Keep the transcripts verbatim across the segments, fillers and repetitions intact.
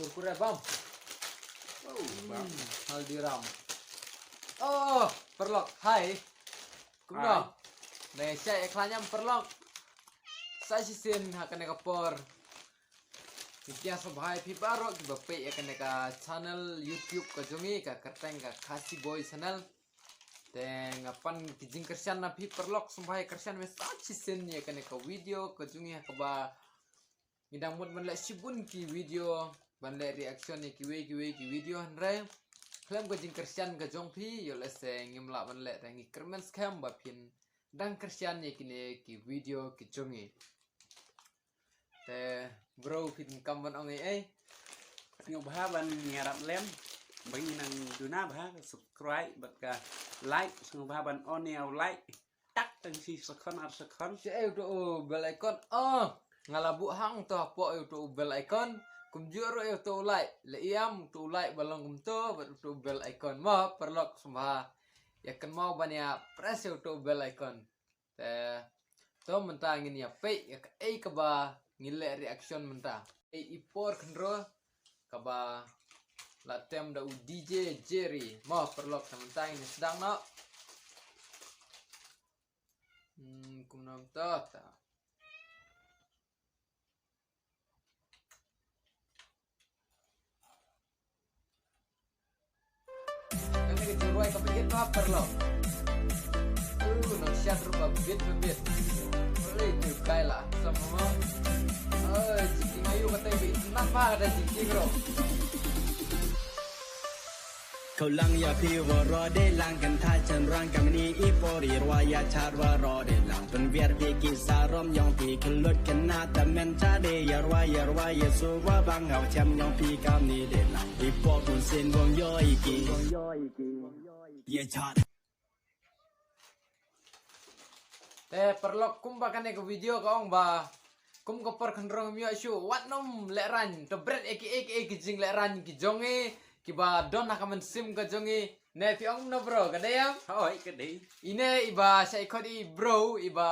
Kurkure bam. Oh, bam. Hmm, Haldiram. Oh, paralok, hai. Kumno? Hai. Ngi shait ïa khlaiñ em paralok? Sa shisien ha kane ka por. Ngi kyrpad sngewbha ïa phi baroh kiba peit ïa kane ka channel YouTube ka jong ngi, ka kyrteng ka Khasi Boy Channel. Te nga pan ki jingkyrshan na phi paralok, sngewbha ïa kyrshan me sa shisien ïa kane ka video ka jong ngi ha kaba ngi dang mut ban leh shibun ki video, ban leh reaction ïa kiwei kiwei ki video, hynrei khlem ka jingkyrshan ka jong phi, ïoh lehse ngim lah ban leh, te ngi kyrmen skhem ba phin dang kyrshan ïa kine ki video ki jong ngi. Te bro, phi donkam ban ong ei ei? Sngewbha ban ïarap lem ba ngin nang duna bha ka subscribe bad ka like, sngewbha ban on ïa u like. Tak tang shi second, ar second. Shu ïa uto u bell icon. Oh, nga la buh hangto hapoh ïa uto u bell icon. Kumjuh ruh ïa uto u like. Leh ïa uto u like ba long kumto bad uto u bell icon. Mo paralok, sngewbha ïa kynmaw ban ïa press ïa uto u bell icon. Te to mynta ngin ïa peit ïa kaei kaba ngin leh reaction mynta. Ei i por khynroo kaba la tem da u D J Jerry. Mo paralok, te mynta ngin ïa sdang noh. Hmm, kumno mynta ta. Kane ka jingrwai kaba hit ba paralok. Uh, nongshad ruh ba bit ba bit. Oi, tu kai la. Sama ma. Oi, jingkieng aïu kata ba itynnat ba kata jingkieng ruh. Ko lang ïa phi waroh dei lang, kan tha chen rang kamni i por i rwai ïa chad waroh dei lang. Pynbiar phi ki sarom yong phi, khyllut khynnah tymmen chade, ïa rwai ïa rwai ïa suba bang hau chem yong phi kamni dei lang. I por bun sien bym ïoh i ki. Ïa chad. Te paralok, kumba kane ka video ka ong ba kum ka por khynroo ngim ïoh shuh, wat nym lehraiñ, to bret ïa kiei kiei ki jinglehraiñ ki jong ngi kiba don ha ka mynsiem ka jong ngi. Ne phi ong kumno bro, ka dei em? Hooid, ka dei. Ine iba shait khot i bro, iba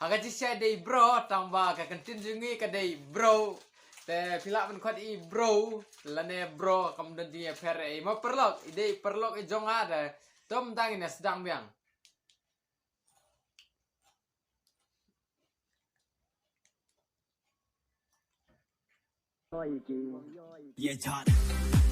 ha ka jingshai dei bro, tang ba ka ktien jong ngi ka dei bro. Te phi lah ban khot i bro lane bro, kam don jingïapher ei. Mo paralok, i dei paralok i jong nga de. To mynta ngin ïa sdang biang. Ïa chad.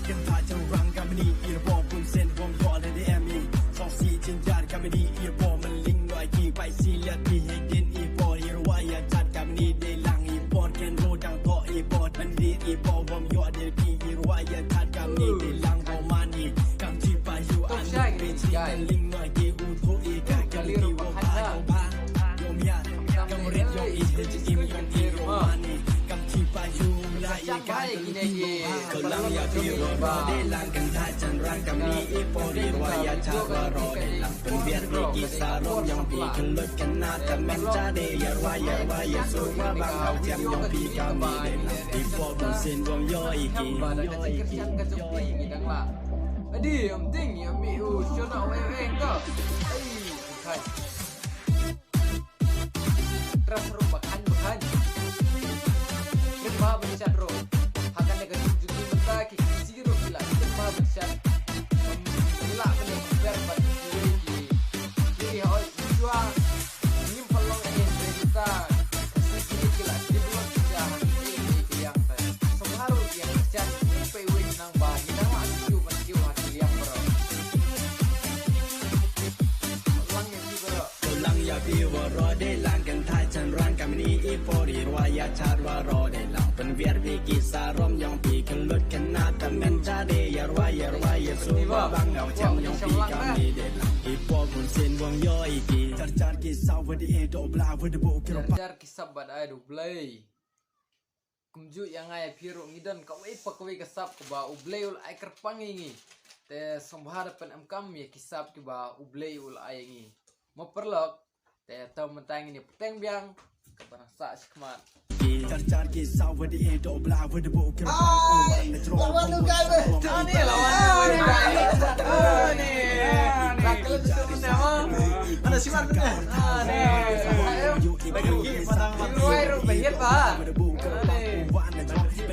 Kan tha chen rang kamni i por bun sien bym ïoh lade em i. Song si jynjar kamni i por, mynlong noh ki pai si ïa ki hei dien i por, i rwai ïa chad kamni dei lang i por, ken ro dang to i por, mynlong i por bym ïoh dei ki, i rwai ïa chad kamni dei lang bym man i. Kam chi pa yu an pe chi mynlong noh ki u tho i ka kamni wa pa yu ba. Yu mia kam rit yu i hei chi im yu i yu man i. Kam chi pa yu la i ka kamni wa pa. Ko lang ïa phi waroh dei lang, kan tha chen rang kamni i por i rwai ïa chad waroh dei lang. Pynbiar phi ki sarom yong phi, khyllut khynnah tymmen chade, ïa rwai ïa rwai ïa suba bang hau chem yong phi kamni dei lang. I por bun sien bym ïoh i ki. Adi, em ding ïa mi u shona wei wei ko. Ai, bukai. Tras ruh ba khan ba khan. Kren ba ban shad ruh. Ha kane ka juk juk mynta ki Khasi ruh ki la kren ba ban shad. Ki la kane compare bad ki ki ki ha oi ki jua. Ngim pynlong ïa ki mynta. Khasi ki ki la develop ki ja ha ki ki ki yang ta. Sngewbha ruh ïa ka shad ki pei wei nang ba ngi nang la ki ju ban ki wa ki yang baroh. Lang ïa ki baroh. Ko lang ïa phi waroh dei lang, kan tha chen rang kamni i por i rwai ïa chad waroh dei lang. Pynbiar phi ki sarom yong phi, khyllut khynnah tymmen chade, ïa rwai ïa rwai ïa suba bang hau chem yong phi kamni dei lang. I por bun sien bym ïoh i ki. Jar jar ki sap bad ai do Blei. Jar jar ki sap bad ai do Blei. Kumjuh ïa nga ïa phi ruh ngi don kawei pa kawei ka sap kaba U Blei u la ai kyrpang ïa ngi. Te sngewbha da pynemkam ïa ki sap kiba U Blei u la ai ïa ngi. Mo paralok, te to mynta ngin ïa bteng biang kaba nang sah shakhmat. Jar jar ki sap bad ai do Blei bad buh kyrpang. Ai, lawan u guy be. Ani lawan u guy. Ani. Ani. Mana siman ne? Ani. Lagi ki padang mati. Ruai ruh behit ba. Ani.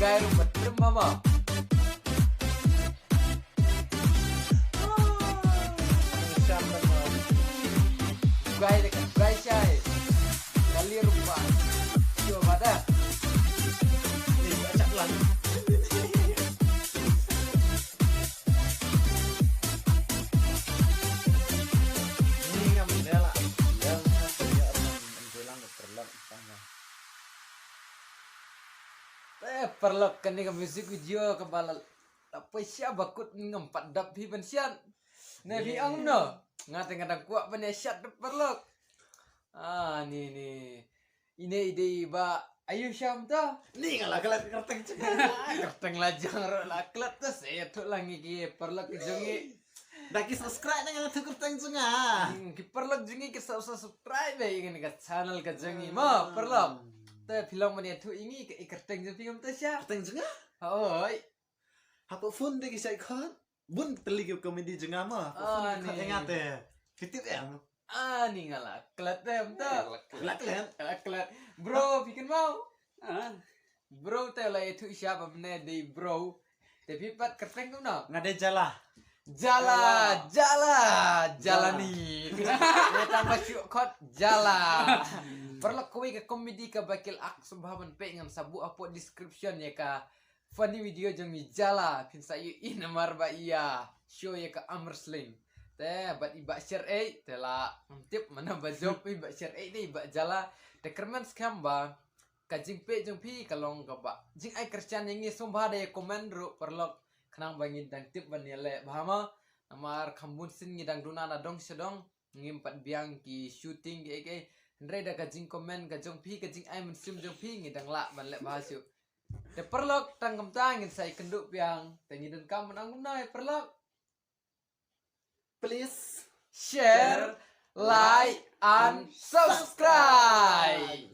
Guy ruh ba trem mama. Guy de ka guy shai. Kali rupa. Yo bada. Ni ba chak lang. Ni ngam rela. Yang apa ya orang bilang terlak tanya. Eh, paralok, kane ka music video kaba la, la poi sha ba kut, ngam pat dap phi ban shad. Ne phi ong no. Nga te nga dang kwah ban ïa shad, paralok. Ah, ni ni. Ine i dei i Bah Ayu Sham ta. Ni nga la klet kyrteng jong nga. Kyrteng la jong ruh la klet ta, sa ïathuh lang ïa ki paralok ki jong ngi. Da ki subscribe na nga, ïathuh kyrteng jong nga. Hmm, ki paralok jong ngi ki sub-, subscribe ïa kane ka channel ka jong ngi. Mo, paralok. Te phi long ban ïathuh ïa ngi ka, i kyrteng jong phi kumta sha. Kyrteng jong nga? Hoi. Hapoh phone de ki shait khot. Bun tylli ki comedy jong nga mo. Hapoh phone ki khot ïa nga te. Phi tip em? Ah, ni nga la klet em ta. La klet. La klet. Bro, phi kynmaw? Ah. Bro te la ïathuh sha ba mynne dei bro. Te phi pat kyrteng kumno? Nga dei Jala. Jala, Jala, Jala ni. Nga tang ba shu khot Jala. Paralok, kawei ka comedy kaba ki la ak sngewbha ban peit, ngan sa buh hapoh description ïa ka funny video jong i Jala, phin sa ïohi namar ba i ïa show ïa ka arm wrestling. Te bad i Bah Sher ei, te la ngam tip mano ba jop i Bah Sher ei ne i Bah Jala. Te kyrmen skhem ba ka jingpeit jong phi ka long kaba jingai kyrshan ïa ngi, sngewbha da ïa comment ruh paralok, khnang ba ngin dang tip ban ïaleh bha mo. Namar kham bun sien ngi dang duna na dong sha dong, ngim pat biang ki shooting ki ei ki ei. Hynrei da ka jingcomment ka jong phi, ka jingai mynsiem jong phi, ngi dang lah ban leh bha shuh. Te paralok, tang kumta ngin sa ïakynduh biang. Te ngi donkam ban ong kumno, eh, paralok? Please share, like and subscribe.